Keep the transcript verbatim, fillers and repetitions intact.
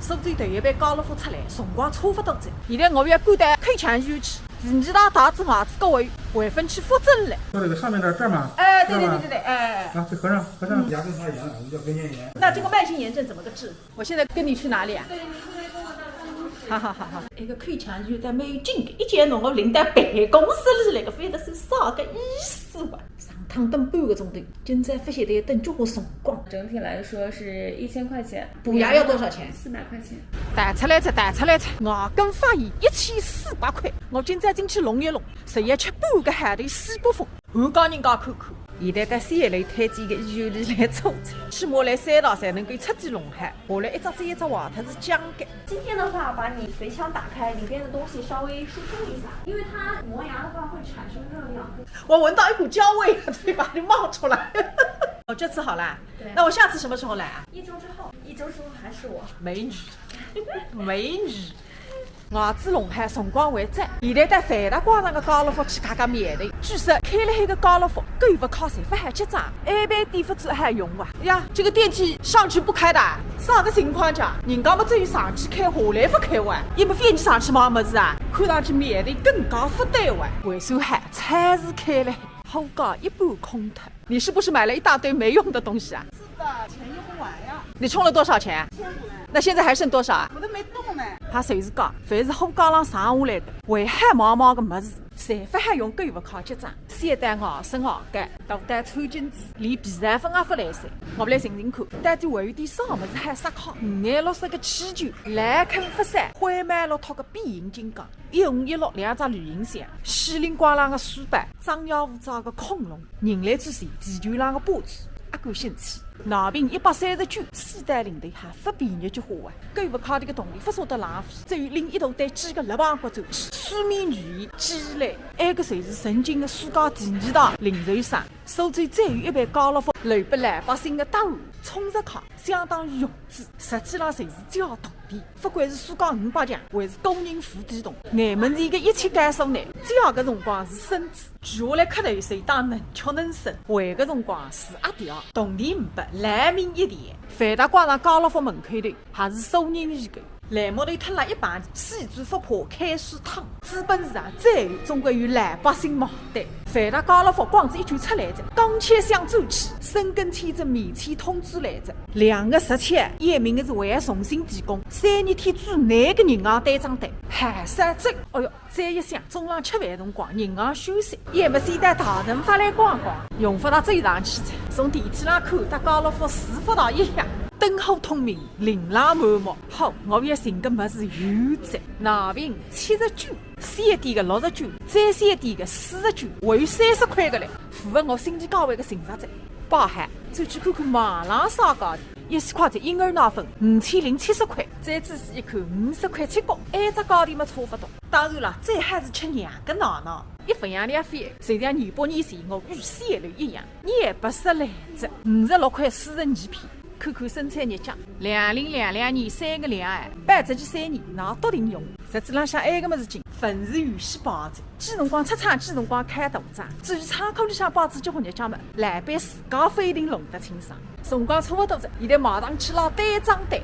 苏州头一班家乐福出来，辰光差勿多哉。现在我要赶到口腔医院去，第二趟带仔儿子各位，还分去复诊了。就这个上面这儿这儿嘛。哎，对这儿嘛对对对对，哎哎哎。啊，这合上合上，牙根发炎了，我们叫根尖炎。那这个慢性炎症怎么个治？我现在跟你去哪里啊？对，你现在跟我到上面去。好好好好，一个口腔医院在蛮近的，一见侬我领到办公室里来个，非得是啥个意思哇？上趟等半个钟头，今朝勿晓得要等交关辰光。整体来说是一千块钱。补牙要多少钱？四百块钱。弹出来哉，弹出来哉，牙根发炎一千四百块，我今朝进去弄一弄，侪要吃半个号头西北风。我讲人家看看，现在到三楼推荐个医院里来做哉，起码来三趟才能够彻底弄好，下来一只再一只坏脱是僵个。今天的话，把你髓腔打开，里边的东西稍微疏通一下，因为它磨牙的话会产生热量。我闻到一股焦味，嘴巴里冒出来。我这次好啦，对那我下次什么时候来啊？一周之后，一周之后还是我。美女，美女。牙齿弄好辰光还早，现在到万达广场个家乐福去看看苗头。据说开了海个家乐福，购物卡侪勿好结账，埃爿店勿子还用哇？呀，这个电梯上去不开的，啥个情况讲？人家么只有上去开，下来勿开哇？也没飞机上去买物事啊？看上去苗头更加勿对哇。为啥还超市开了海，货架一半空脱？你是不是买了一大堆没用的东西啊？是的，钱用不完呀，你充了多少钱？千五呢。那现在还剩多少啊？我都没动呢。还就是讲，凡是货架浪剩下来个，还好买买个物事，侪勿好用购物卡结账。小到牙齿牙膏，大到餐巾纸，连肥皂粉也勿来塞。我们来寻寻看，到底还有点啥物事好刷卡？五颜六色个气球，兰肯福赛，灰猫绿兔个变形金刚，一红一绿两只旅行箱，稀里呱啦个书包，张牙舞爪个恐龙，人类之前地球浪个霸主，阿感兴趣。奶瓶一百三十九，四袋零头还勿便宜句话啊！ 购物卡里个铜钿勿舍得浪费，只有拎一大袋鸡个肋旁骨走去，书面语言寄来。埃个侪是曾经个世界第二大零售商，苏州最后一爿家乐福，留拨老百姓个答案，充值卡相当于融资，实际上侪是假铜钿。勿管是世界五百强，还是个人无底洞，眼门前个一切介绍呢，借个辰光是孙子，跪下来磕头是一档能屈能伸，还个辰光是阿爹，铜钿五百，烂命一条。万达广场家乐福门口头 还是收银员个。烂木头吞了一半，死猪勿怕开水烫。资本市场最后总归有老百姓买单。万达家乐福广子一句出来哉，刚吃香走起，申根签证免签通知来哉。两个十七，一名个是还要重新提供，三日天之内个银行单账单，还是这，哎哟， 再一想，中浪吃饭辰光，银行休息，也没先到大润发来逛逛，用勿着走上去哉。从电梯浪看，搭家乐福是勿大一样，灯火通明，琳琅满目。好，我要寻个物事有哉。奶瓶七十九，小点个六十九，再小点个四十九，还有三十块个嘞，符合我心理价位个寻着哉。摆好，再去看看网浪啥价钿，一千块只婴儿奶粉，五千零七十块，再仔细一看，五十块七角，埃只价钿么差勿多。 当然了，最好是吃娘个奶奶。一分洋两分，就像廿八年前我与小楼一样，廿八十来只，五十六块四十二片。看看生产日脚，两零两两年三月两号，八十几岁人奶笃定用。实际浪向埃个物事情，粉丝有些包子，几辰光出厂，几辰光开大张。至于仓库里向包子结婚日脚么，老板自家勿一定弄得清爽。辰光差勿多哉，现在马上去拿单账单。